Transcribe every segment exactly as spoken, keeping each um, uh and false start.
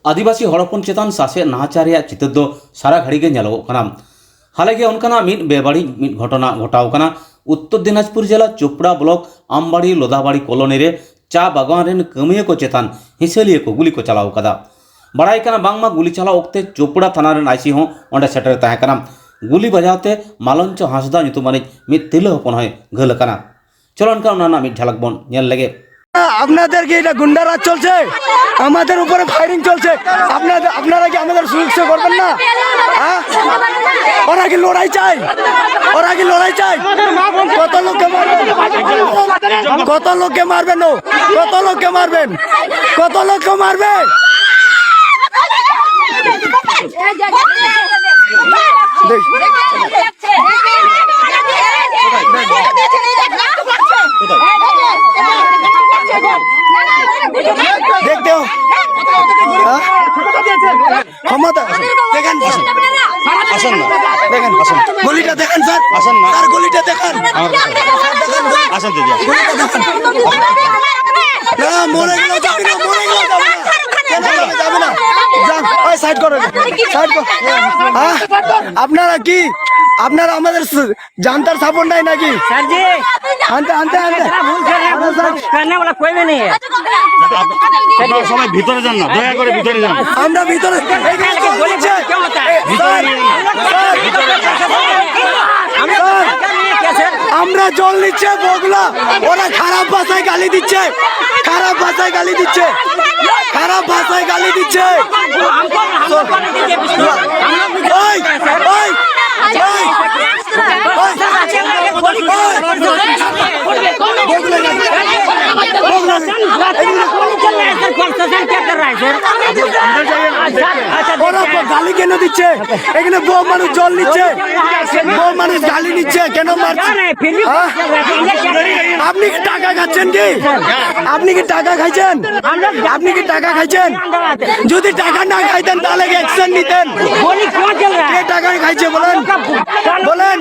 ᱟᱹᱫᱤᱵᱟᱹᱥᱤ ᱦᱚᱲ ᱦᱚᱯᱚᱱ ᱪᱮᱛᱟᱱ ᱥᱟᱥᱮᱛ ᱱᱟᱦᱟᱪᱟᱨ ᱨᱮᱭᱟᱜ ᱪᱤᱛᱟᱹᱨ ᱫᱚ ᱥᱟᱨᱟ ᱜᱷᱟᱹᱲᱤ ᱜᱮ ᱧᱮᱞᱚᱜᱚᱜ ᱠᱟᱱᱟ᱾ ᱦᱟᱞᱮ ᱜᱮ ᱚᱱᱠᱟᱱᱟᱜ ᱢᱤᱫ ᱵᱮᱵᱟᱹᱲᱤᱡ ᱢᱤᱫ ᱜᱷᱚᱴᱚᱱᱟ ᱜᱷᱚᱴᱟᱣ ᱠᱟᱱᱟ᱾ ᱩᱛᱛᱚᱨ ᱫᱤᱱᱟᱡᱽᱯᱩᱨ ᱡᱮᱞᱟ ᱪᱳᱯᱲᱟ ᱵᱞᱚᱠ ᱟᱢᱵᱟᱲᱤ ᱞᱳᱫᱟᱵᱟᱲᱤ ᱠᱚᱞᱚᱱᱤ ᱨᱮ ᱪᱟ ᱵᱟᱜᱟᱱ ᱨᱮᱱ ᱠᱟᱹᱢᱤᱭᱟᱹ ᱠᱚ ᱪᱮᱛᱟᱱ ᱦᱤᱸᱥᱟᱹᱞᱤᱭᱟᱹ ᱠᱚ ᱜᱩᱞᱤ ᱠᱚ ᱪᱟᱞᱟᱣ ᱟᱠᱟᱫᱟ᱾ ᱵᱟᱲᱟᱭ ᱠᱟᱱᱟ ᱵᱟᱝᱢᱟ ᱜᱩᱞᱤ ᱪᱟᱞᱟᱣ ᱚᱠᱛᱮ ᱪᱳᱯᱲᱟ ᱛᱷᱟᱱᱟ ᱨᱮᱱ ᱟᱭᱥᱤ ᱦᱚᱸ ᱚᱸᱰᱮ ᱥᱮᱴᱮᱨ ᱛᱟᱦᱮᱸ ᱠᱟᱱᱟ᱾ ᱜᱩᱞᱤ ᱵᱟᱡᱟᱣ ᱛᱮ ᱢᱟᱞᱚᱧᱪᱚ ᱦᱟᱸᱥᱫᱟ ᱧᱩᱛᱩᱢᱟᱱᱤᱡ ᱢᱤᱫ ᱛᱤᱨᱞᱟᱹ ᱦᱚᱯᱚᱱ ᱦᱚᱸᱭ ᱜᱷᱟᱹᱞ ᱟᱠᱟᱱᱟ᱾ চলো, ᱚᱱᱠᱟ ᱚᱱᱟ ᱨᱮᱱᱟᱜ ᱢᱤᱫ ঝলক ᱵᱚᱱ ᱧᱮᱞ ᱞᱮᱜᱮ᱾ আপনাদের কি এটা গুন্ডা রাজ চলছে? আমাদের উপরে ফায়ারিং চলছে। আপনাদের, আপনারা কি আমাদের সুযোগ সুযোগ করবেন না? হ্যাঁ? ওরা কি লড়াই চায়? ওরা কি লড়াই চায়? কত লোককে মারবেন? কত লোককে মারবেন ও? কত লোককে মারবেন? কত লোককে মারবেন? দেখ। দেখতে ক্ষমতা দেখেন। আসুন না। দেখেন। আসুন। গুলিটা দেখেন স্যার। আসুন না। স্যার, গুলিটা দেখেন। আমার কাছে। আসুন দিদি। গুলিটা দেখেন। না, মরে গেলেও যাবে না, মরে গেলেও যাবে না। কেন যাবে না? যাবে না। যান, ওই সাইড করো। সাইড করো। হ্যাঁ? আপনারা কি, আপনারা আমাদের জানতার সাপোর্ট নাই নাকি? স্যার জি, আনতে আনতে আনতে। ভুল স্যার, ভুল স্যার। করনে ওয়ালা কোই ভি নেই। আপনারা সবাই ভিতরে যান না, দয়া করে ভিতরে যান। আমরা ভিতরে, এই যে জল নিচ্ছে। স্যার, স্যার, আমরা জল নিচ্ছে বগলা, ওরা খারাপ ভাষায় গালি দিচ্ছে, খারাপ ভাষায় গালি দিচ্ছে, খারাপ ভাষায় গালি দিচ্ছে। ওই, ওই, ওই। ওরা গালি কেন দিচ্ছে? এখানে বউ মানুষ জল নিচ্ছে, বউ মানুষ গালি নিচ্ছে, কেন মারছে? হ্যাঁ? আপনি কি টাকা খাচ্ছেন কি? আপনি কি টাকা খাইছেন? আপনি কি টাকা খাইছেন? যদি টাকা না খাইতেন তাহলে কি অ্যাকশন নিতেন? কে টাকা খাইছে বলেন? বলেন।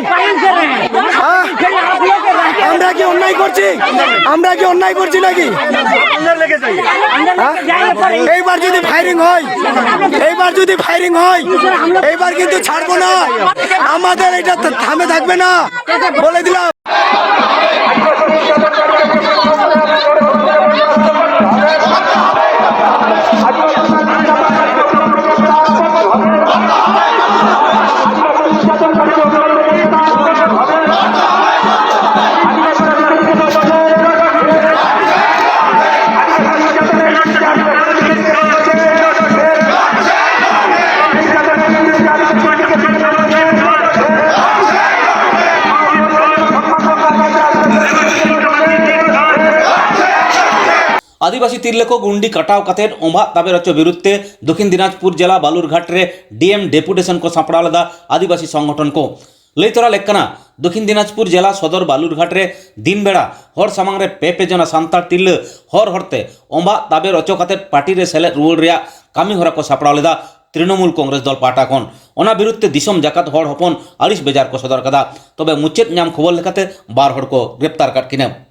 হ্যাঁ? আমরা কি অন্যায় করছি? আমরা কি অন্যায় করছি নাকি? হ্যাঁ? এইবার যদি ফায়ারিং হয়, এইবার যদি ফায়ারিং হয়, এইবার কিন্তু ছাড়বো না। আমাদের এটা থা-, থামে থাকবে না, বলে দিলাম। ᱟᱹᱫᱤᱵᱟᱹᱥᱤ ᱛᱤᱨᱞᱟᱹ ᱠᱚ ᱜᱩᱱᱰᱤ ᱠᱟᱴᱟᱣ ᱠᱟᱛᱮᱫ ᱚᱢᱵᱷᱟᱜ ᱛᱟᱵᱮᱨ ᱦᱚᱪᱚ ᱵᱤᱨᱩᱫᱷ ᱛᱮ ᱫᱚᱠᱷᱤᱱ ᱫᱤᱱᱟᱡᱽᱯᱩᱨ ᱡᱮᱞᱟ ᱵᱟᱞᱩᱨᱜᱷᱟᱴ ᱨᱮ ᱰᱤ ᱮᱢ ᱰᱮᱯᱩᱴᱮᱥᱚᱱ ᱠᱚ ᱥᱟᱯᱲᱟᱣ ᱞᱮᱫᱟ ᱟᱹᱫᱤᱵᱟᱹᱥᱤ ᱥᱚᱝᱜᱚᱴᱷᱚᱱ ᱠᱚ᱾ ᱞᱟᱹᱭ ᱛᱚᱨᱟ ᱞᱮᱠ ᱠᱟᱱᱟ, ᱫᱚᱠᱷᱤᱱ ᱫᱤᱱᱟᱡᱽᱯᱩᱨ ᱡᱮᱞᱟ ᱥᱚᱫᱚᱨ ᱵᱟᱞᱩᱨᱜᱷᱟᱴ ᱨᱮ ᱫᱤᱱ ᱵᱮᱲᱟ ᱦᱚᱲ ᱥᱟᱢᱟᱝ ᱨᱮ ᱯᱮ ᱯᱮ ᱡᱚᱱᱟ ᱥᱟᱱᱛᱟᱲ ᱛᱤᱨᱞᱟᱹ ᱦᱚᱨ ᱦᱚᱨᱛᱮ ᱚᱢᱵᱷᱟᱜ ᱛᱟᱵᱮᱨ ᱚᱪᱚ ᱠᱟᱛᱮᱫ ᱯᱟᱨᱴᱤ ᱨᱮ ᱥᱮᱞᱮᱫ ᱨᱩᱣᱟᱹᱲ ᱨᱮᱭᱟᱜ ᱠᱟᱹᱢᱤ ᱦᱚᱨᱟ ᱠᱚ ᱥᱟᱯᱲᱟᱣ ᱞᱮᱫᱟ ᱛᱨᱤᱱᱚᱢᱩᱞ ᱠᱚᱝᱜᱨᱮᱥ ᱫᱚᱞ ᱯᱟᱦᱴᱟ ᱠᱷᱚᱱ᱾ ᱚᱱᱟ ᱵᱤᱨᱩᱫᱷ ᱛᱮ ᱫᱤᱥᱚᱢ ᱡᱟᱠᱟᱛ ᱦᱚᱲ ᱦᱚᱯᱚᱱ ᱟᱹᱲᱤᱥ ᱵᱮᱡᱟᱨ ᱠᱚ ᱥᱚᱫᱚᱨ ᱠᱟᱫᱟ᱾ ᱛᱚᱵᱮ ᱢᱩᱪᱟᱹᱫ ᱧᱟᱢ ᱠᱷᱚᱵᱚᱨ ᱞᱮᱠᱟᱛᱮ ᱵᱟᱨ ᱦᱚᱲ ᱠᱚ ᱜᱨᱮᱯᱛᱟᱨ ᱟᱠᱟᱫ ᱠᱤᱱᱟ᱾